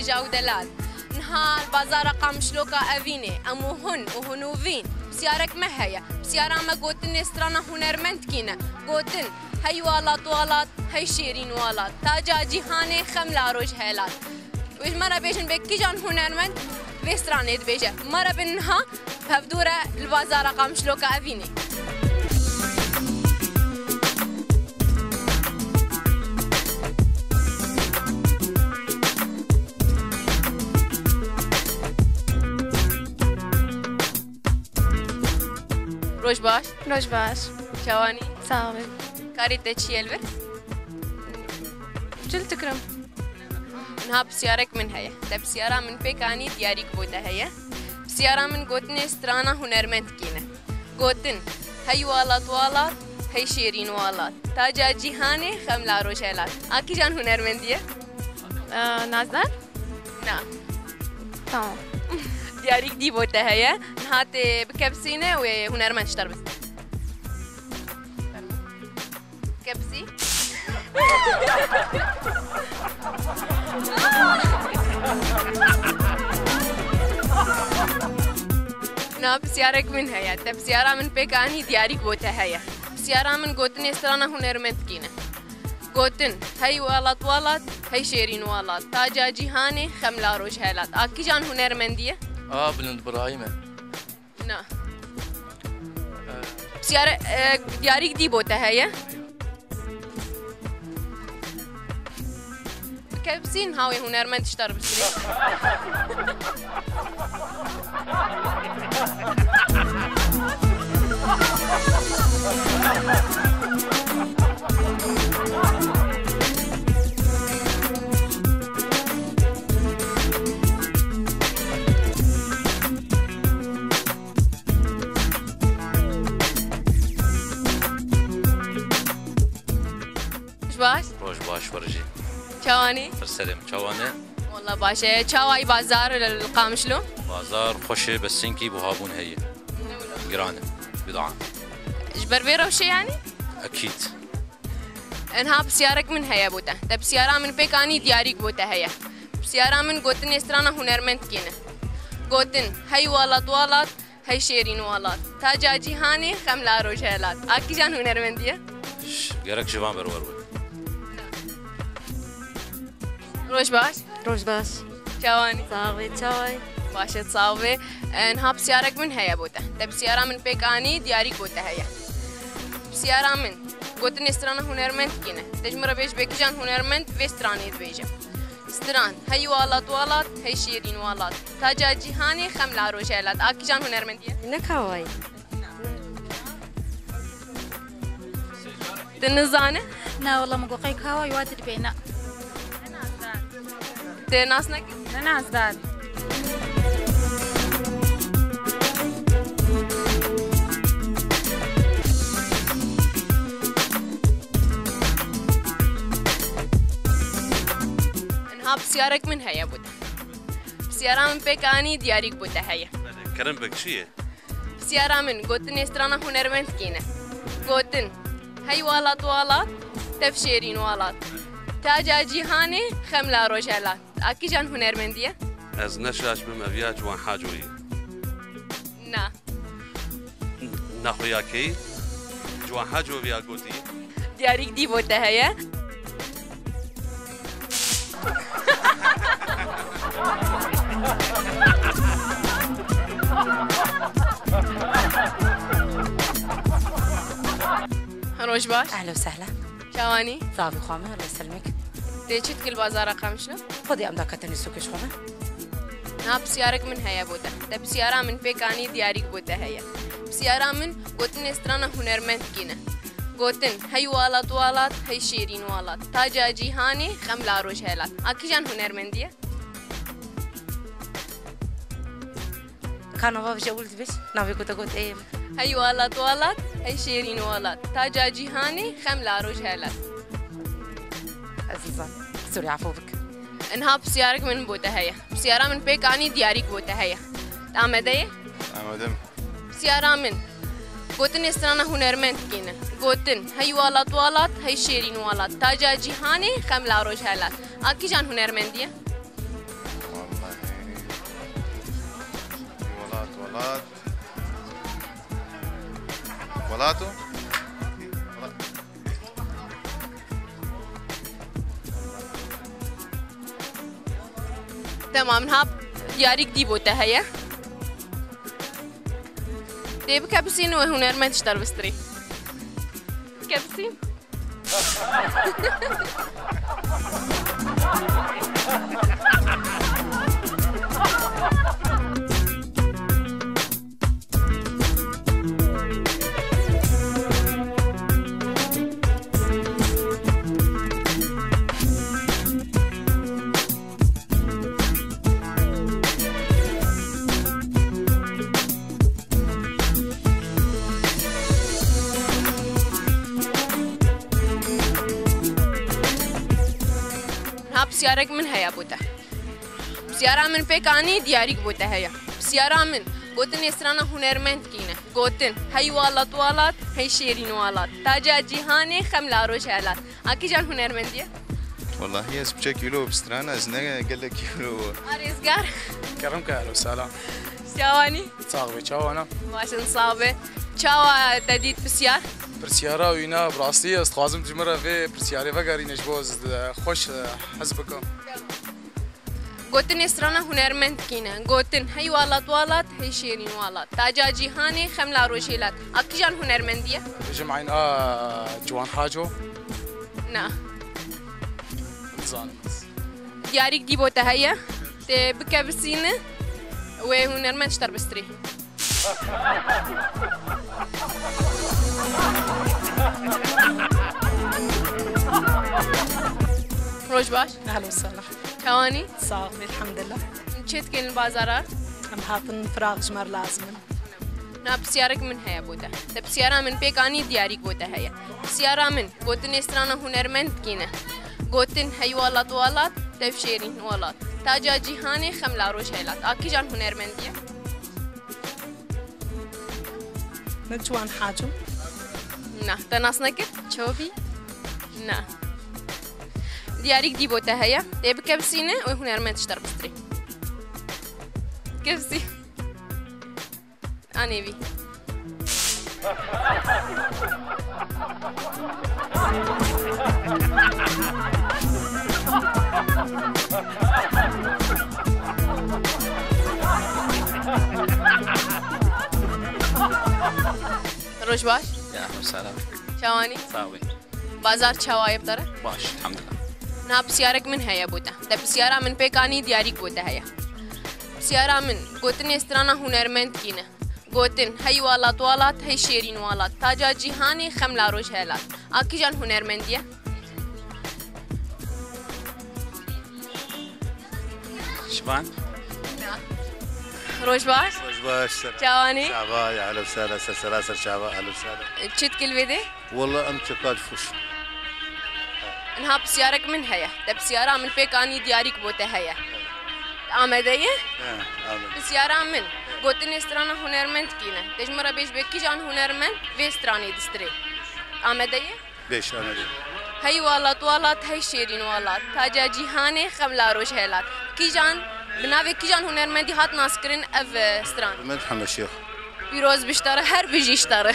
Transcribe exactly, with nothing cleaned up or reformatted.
Caw delal. Niha li bazara Qamişloka Evînê em û hûn û hûn û vîn pisyarek me heye. Pisyara me gotinê strana hunermend kî ne. Gotin, hey walat walat, hey şêrîn walat. Taca cîhanê xem la roj helat. Wê ji me re bêjin bê kîjan hunermend vê stranê dibêje. Me re bin niha hevdû re li bazara Qamişloka Evînê. Roj baş. Roj baş. Çawanî? Sağ ol. Karê te çi ye li vir? Çil tikrim. Niha pisyarek min heye. Te pisyara min pêk anî, diyarîk bo te heye. Pisyara min gotinê strana hunermend kî ne. Gotin, hey walat walat, hey şêrîn walat. Taca cîhanê xem la roj helat. A kîjan hunermendî ye? Ee, Nazdar? Na. Tamam. Diyarîk dî bo te heye. Niha tê bikepsîne wê hunermend ji te re bistîne. Kepsî. Na pisyarek min heye. Te pisyara min pêk anî, diyarîk bo te heye. Pisyara min gotinê strana hunermend kî ne. Gotin, hey walat walat, hey şêrîn walat. Taca cîhanê xem la roj helat. A kîjan hunermendî ye? A Bilind Birahîm e. Na. Pisyare, e, diyarîk dî bo te heye? Kepsîn ha wê hunermend ji te re bistîne. Roj baş. Roj baş, werjî. Çawanî? Pirserê min, çawan e? Walla baş e. Çawayî bazar li Qamişlo? Bazar xweş e, bes sinkî buhabûn heye. Giran e. Bid'a. Ji ber vê rewşê yanî? Ekîd. Enha pisyarek min heye bo te. Te pisyara min pêk anî, diyarîk bo te heye. Pisyara min gotinê strana hunermend kî ne. Gotin, hey walat walat, hey şêrîn walat. Taca cîhanê xem la roj helat. A kîjan hunermendî ye? Ş-, gerek ji van berwer be. Roj baş. Roj baş. Çawanî? Sağ ol, çaway? Baş e, sağ ol. E, niha pisyarek min heye bo te. Te pisyara min pêk anî, diyarîk bo te heye. Pisyara min, gotinê strana hunermend kî ne. Te ji min re bêj bê kîjan hunermend vê stranê dibêje. Stran, hey walat walat, hey şêrîn walat. Taca cîhanê xem la roj helat. A kîjan hunermendî ye? Ne kawayî. Tu nizane? Na, wala min got qey kawayî wa tu dibêne. Tu nas nekî? Ne, Nazdar. Niha pisyarek min heye bo te. Pisyara min pêk anî, diyarîk bo te heye. Kerem bek çi ye? Pisyara min, gotinê strana hunermend kî ne. Gotin, hey walat walat, tev şêrîn walat. Taca cîhanê xem la roj helat. A kîjan hunermendî ye? Ez ne şaş bim, ev ya Ciwan Haco ye. Na. Naxwe ya kê? Ciwan Haco vê ya gotî. Diyarîk dî bo te heye? Roj baş. Ehlen we sehlen. Çawanî? Zavî xwe me, Reselmek. Tê çi dikî li bazara Qamişlo? Xwedê em daketin li sûkê ji xwe me. Niha pisyarek min heye bo te. Te pisyara min pêk anî, diyarîk bo te heye. Pisyara min gotinê strana hunermend kî ne. Gotin, hey walat walat, hey şêrîn walat. Taca cîhanê xem la roj helat. A kîjan hunermendî ye? Ka nava vije ewil dibêj, navê ku te got ê. Hey walat walat, hey şêrîn walat. Taca cîhanê xem la roj helat. Ezîzan, sorry, efû bik. Enha pisyarek min bo te heye. Pisyara min pêk anî, diyarîk bo te heye. Amade ye? Amade me. Pisyara min. Gotinê strana hunermend kî ne. Gotin, hey walat walat, hey şêrîn walat. Taca cîhanê xem la roj helat. A kîjan hunermendî ye? Halato. Temam, niha diyarîk dî bo te heye. Tê bike bisîn û hunermend ji te re bistirê. Bike bisîn. Niha pisyarek min heye bo te. Pisyara min pêk anî diyarîk bo te heye. Pisyara min, gotinê strana hunermend kî ne? Gotin, hey walat walat, hey şêrîn walat. Taca cîhanê, xem la roj helat. A kîjan hunermendî ye? Wellahî ez piçek wilo bi strana, ez ne gelek wilo. A rêzgar. Kerem ke, alo, selam. Çawanî? Sax be, çawa ne? Baş in, sax be. Çawa te dît pisyar? Pirsyara wîna, bi rastî ez dixwazim ji min re vê pirsyarê vegerîne ji bo ez, e, xweş, e, hez bikim. Gotinê strana hunermend kî ne? Gotin, hey walat walat, hey şêrîn walat. Taca cîhanê, xem la rojhêlat. A kîjan hunermendî ye? Bêjim eyn a Ciwan Haco? Na. Nizanim. Diyarîk dî bo te heye. Tê bike bisîne. Wê hunermend ji te re bistirê. Roj baş. Ehlen selam. Çawanî? Sax ol, elhamdülillah. Çê dikên li bazara? Em hatin firaq ji me re lazim in. Na pisyarek min heye bo te. Te pisyara min pêk anî diyarîk bo te heye. Pisyara min, gotinê strana hunermend kî ne? Gotin hey walat walat, tev şêrîn walat. Taca cîhanê, xem la roj helat. A kîjan hunermendî ye? Min Ciwan Hacim. Na, te nas nekir? Çobî? Na. Diyarîk dî bo te heye. Tê bike bisîne û hunermend ji te re bistirê. Kevsî. Anêvî. Roj baş. Ya, selam. Çawanî? Sağ olun. Bazar çawa ye bi te re? Baş, elhamdülillah. Niha pisyarek min heye bo te. Te pisyara min pêk anî diyarîk bo te heye. Pisyara min, gotinê strana hunermend kî ne? Gotin, hey walat walat, hey şêrîn walat. Taca cîhanê, xem la roj helat. A kîjan hunermendî ye? Şivan. Roj baş. Roj baş, ser. Çawanî? Çava, ya, ehlen sehlen, ser, sera, ser, çava, ehlen sehlen. Çi dikî li vê dê? Walla em çeka difroşin. Niha pisyarek min heye. Te pisyara min pêk anî diyarîk bo te heye. Amade ye? He, amade. Pisyara min, gotinê strana hunermend kî ne? Te ji min re bêj bê kîjan hunermend vê stranê distirê. Amade ye? Bêş, amade. Hey walat walat, hey şêrîn walat. Taca cîhanê, xem la roj helat. Kîjan, bi navê kîjan hunermendî hat naskirin ev, e, stran? Hunermend Heme Şêx. Pîroz bi ji te re, her bijî ji te re.